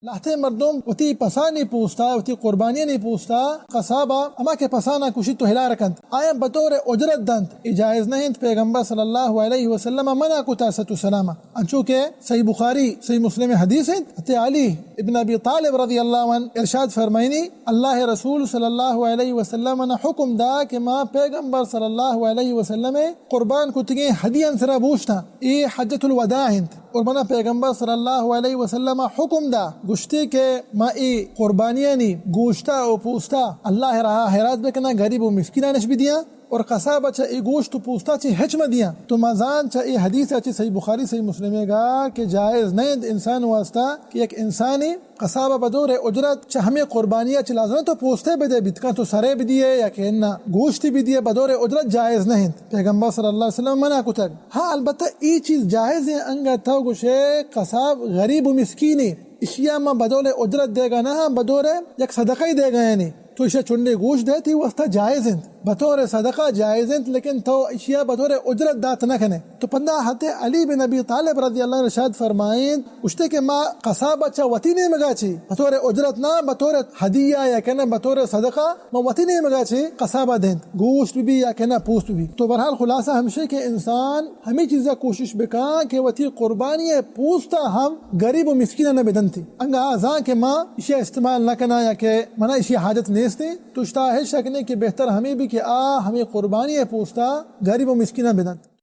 لہتیں مردم وتی پسانی پوستا، وتی قربانیانی پوستا قصابا ہما کہ پسانا کشیت و ہلار کنت، آیاں بطور اجرت دنت، اے جائز نہ انت۔ پیغمبر صلی اللہ علیہ وسلم منع کتا، صلوۃ و سلام۔ انچو کہ صحیح بخاری، صحیح مسلم حدیث انت، حضرت علی ابن ابی طالب رضی اللہ عنہ ارشاد فرمائنی، اللہ رسول صلی اللہ علیہ وسلم نے حکم دا کہ ما پیغمبر صلی اللہ علیہ وسلم قربان کتگیں ہدیان سرا بوشتاں۔ اے حجۃ الوداع انت۔ اور منا پیغمبر صلی اللہ علیہ وسلم حکم دا، گوشتے کہ ما اے قربانیانی گوشتا و پوستا اللہ راہا حیرات بکناں، غریب و مسکینانش بدیاں، اور قصابا چہ اے گوشت و پوستا چہ ہچ مدیاں۔ تو ما زان چہ اے حدیثا چہ صحیح بخاری صحیح مسلم گا کہ جائز نہ انت انسان واسطہ کہ یک انسانی قصابا بدور اجرت چہ ہمے قربانیا چہ لازم تو پوستے بدے بیت کن، تو سرے بدیے یا کہ نہ گوشتی بدیے، بدور اجرت جائز نہ انت۔ پیغمبر صلی اللہ علیہ وسلم منع کتگ۔ ہاں، البتہ اے چیز جائز ہیں، انگا تو گوشے قصاب غریب و مسکینے، اشیا ما بدور اجرت دیگا نہ، ہاں بدور یک صدقہ ہی دیگا یعنی تو اشیا چنڈے گوشت دے، تی واسطہ جائز انت، بطور صدقہ جائز انت، لیکن تو اشیا بطور اجرت دات نہ کنے۔ تو پدا حضرت علی بن ابی طالب رضی اللہ عنہ ارشاد فرمائیں، گوشتے کہ ما قصابا چہ وتی نیمگا چی بطور اجرت نہ، بطور ہدیہ یا کہ نہ بطور صدقہ ما وتی نیمگا چی قصابا دینت، گوشت بی بی یا کہ نہ پوست بی بی۔ تو بہرحال خلاصہ ہمشے کہ انسان ہمے چیزا کوشش بکاں کہ وتی قربانی پوستا ہم غریب و مسکیناں نہ بدنتی۔ انگا آ زان کہ ما اشیا استعمال نہ کناں یا کہ منا اشیا حاجت نیستی، تو اشتا ہچ شک نہیں کہ بہتر ہمے بی کہ آ ہمے قربانی پوستا غریب و مسکیناں بدنت۔